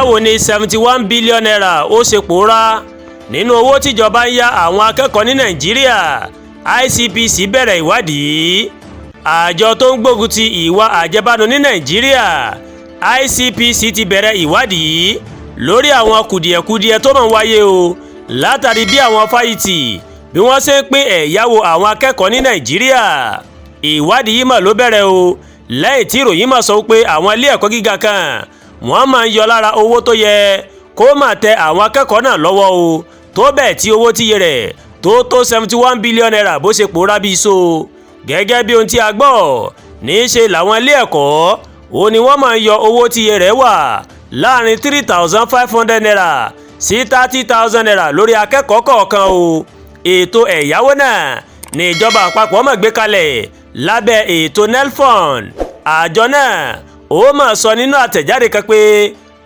Báwo ni ₦71 billion ó ṣe pòórá nínú owó tíjọba ń yá àwọn akẹ́kọ̀ọ́ ní Nàìjíríà? ICPC bẹ̀rẹ̀ ìwádìí. Àjọ tó ń gbógun ti ìwà àjẹbánu ní Nàìjíríà, ICPC, ti bẹ̀rẹ̀ ìwádìí lórí àwọn kùdìẹ̀kudiẹ tó máa ń wáyé o látàrí bí àwọn fáṣítì bí wọ́n ṣe ń pín ẹ̀yáwó àwọn akẹ́kọ̀ọ́ ní Nàìjíríà. Ìwádìí yìí mà ló bẹ̀rẹ̀ o lẹ́yìn tí ìròyìn mà sọ pé àwọn ilé ẹ̀kọ́ gíga kan, wọ́n máa ń yọ lára owó tó yẹ kó máa tẹ àwọn akẹ́kọ̀ọ́ náà lọ́wọ́ o, tó bẹ́ẹ̀ tí owó tíye rẹ̀ tó tó ₦71 billion bó ṣe pòórá bí so. Gẹ́gẹ́ bí ohun tí a gbọ́, ní í ṣe làwọn ilé ẹ̀kọ́ ó ní wọ́n máa ń yọ owó tíye rẹ̀ wà láàrin ₦3,500 sí ₦30,000 lórí akẹ́kọ̀ọ́ kọ̀ọ̀kan o. Ètò ẹ̀yáwó náà ní ìjọba àpapọ̀ máa gbé kalẹ̀ lábẹ́ ètò NELFUND. Àjọ náà ó máa sọ nínú àtẹ̀jáde kan pé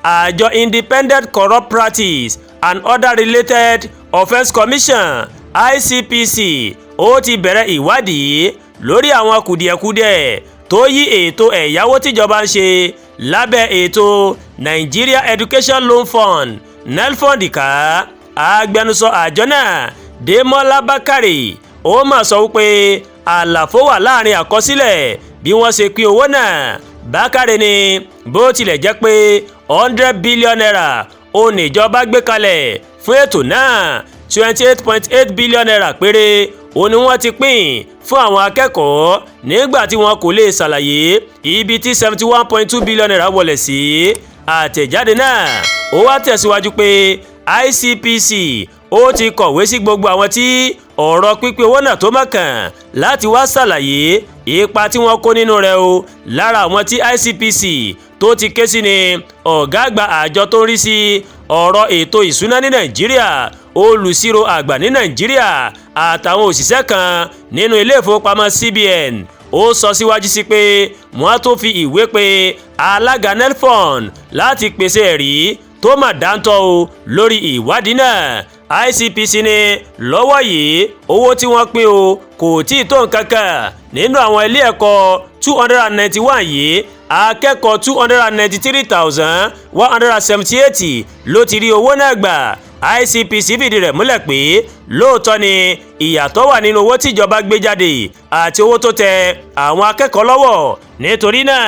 àjọ Independent Corrupt Practice and Other Related Offence Commission, ICPC, ó ti bẹ̀rẹ̀ ìwádìí lórí àwọn kùdìẹ̀kudiẹ tó yí ètò ẹ̀yáwó tíjọba ń ṣe lábẹ́ ètò Nigeria Education Loan Fund, NELFUND ká. Agbẹnusọ àjọ náà, Dèmọ́lá Bákàrè, ó mà sọ wípé àlàfo wà láàrin àkọsílẹ̀ bí wọ́n ṣe pín owó náà. Bákàrè ní bó tilẹ̀ jẹ́ pé ₦100 billion ó ní ìjọba gbé kalẹ̀ fún ètò náà, ₦28.8 billion péré ó ní wọ́n ti pín fún àwọn akẹ́kọ̀ọ́, nígbà tí wọn kò lè ṣàlàyé ibi tí ₦71.2 billion wọlé sí. Àtẹ̀jáde náà ó wá tẹ̀síwájú pé ICPC ó ti kọ̀wé sí gbogbo àwọn tí ọ̀rọ̀ pípín owó náà tó mọ̀kàn láti wá ṣàlàyé ipa tí wọ́n kó nínú rẹ̀ o. Lára àwọn tí ICPC tó ti ké sí ni ọ̀gá àgbà àjọ tó ń rí sí ọ̀rọ̀ ètò ìṣúná ní Nàìjíríà, olùsírò àgbà ní Nàìjíríà àtàwọn òṣìṣẹ́ kan nínú ilé ìfowópamọ́ CBN. Ó sọ síwájú sí pé wọ́n tún fi ìwé pe alága NELFUND láti pèsè ẹ̀rí tó mà dáńtọ́ o lórí ìwádìí náà. ICPC ní lọ́wọ́ yìí, owó tí wọ́n pín o kò tí ì tó nǹkan kan. Nínú àwọn ilé ẹ̀kọ́ 291 yìí, akẹ́kọ̀ọ́ 293,178 ló ti rí owó náà gbà. ICPC fìdí rẹ̀ múlẹ̀ pé lóòótọ́ ni ìyàtọ̀ wà nínú owó tíjọba gbé jáde àti owó tó tẹ àwọn akẹ́kọ̀ọ́ lọ́wọ́. Nítorí náà,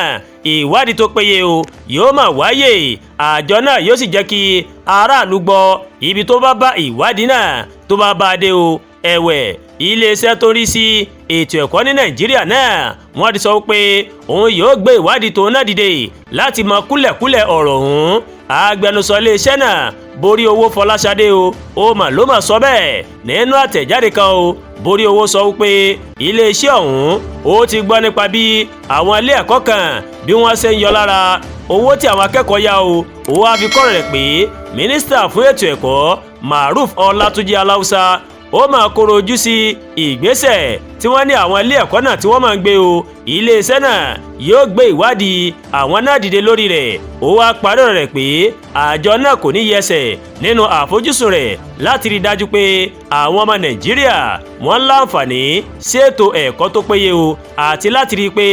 ìwádìí tó péye o yóò máa wáyé. Àjọ náà yóò sì jẹ́ kí aráàlú gbọ́ ibi tó bá bá ìwádìí náà tó bá bá a dé o. Ẹ̀wẹ̀, iléeṣẹ́ tó ń rí sí ètò ẹ̀kọ́ ní Nàìjíríà náà, wọ́n ti sọ pé òun yóò gbé ìwádìí tòun náà dìde láti mọ kúlẹ̀kúlẹ̀ ọ̀rọ̀ ọ̀hún. Agbẹnusọ iléeṣẹ́ náà, Borí Owó Fọláṣadé o, ó mà ló mà sọ bẹ́ẹ̀ nínú àtẹ̀jáde kan o. Borí Owó sọ wípé iléeṣẹ́ ọ̀hún ó ti gbọ́ nípa bí àwọn ilé ẹ̀kọ́ kan bí wọ́n ṣe ń yọ lára owó tí àwọn akẹ́kọ̀ọ́ yá o. Ó wá fi kọ́ rẹ̀ pé mínísítà fún ètò ẹ̀kọ́, Maruf Ọlátúnjí Aláùsá, ó máa kóró ojú sí ìgbésẹ̀ tí wọ́n ní àwọn ilé ẹ̀kọ́ náà tí wọ́n máa ń gbé o. Iléeṣẹ́ náà yóò gbé ìwádìí àwọn náà dìde lórí rẹ̀. Ó wá parí ọ̀rọ̀ rẹ̀ pé àjọ náà kò ní yẹsẹ̀ nínú àfojúsùn rẹ̀ láti rí i dájú pé àwọn ọmọ Nàìjíríà wọ́n láǹfààní sí ètò ẹ̀kọ́ tó péye o, àti láti rí i pé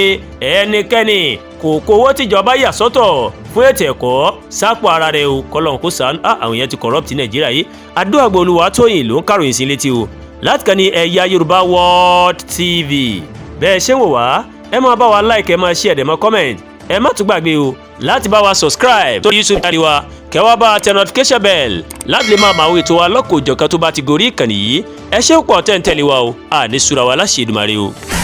ẹnikẹ́ni kò kó owó tíjọba yà sọ́tọ̀ fún ètò ẹ̀kọ́ sápò ara rẹ̀ o. Kọ́lọ́n kó sànú. Àwọn èèyàn ti corrupt Nàìjíríà yìí. Adóhàgbò Olúwatóyìn ló ń kàròyìn sí létí o láti kàn ní Ẹ̀yà Yorùbá World TV. Bẹ́ẹ̀ ṣé ń wò wá, ẹ máa bá wa like, ẹ máa share, ẹ máa comment. Ẹ má tún gbàgbé o láti bá wa subscribe tó YouTube channel wa, kẹ́ wá bá tẹ notification bell láti lè máa mọ àwọn ètò wa lọ́kọ̀ọ́jọ̀kan tó bá ti gorí ìkànnì yìí. Ẹ ṣé pọ̀ tẹ́ ń tẹ̀lé wa o. Àní sùúrà wa láṣẹ Èdùmàrè o.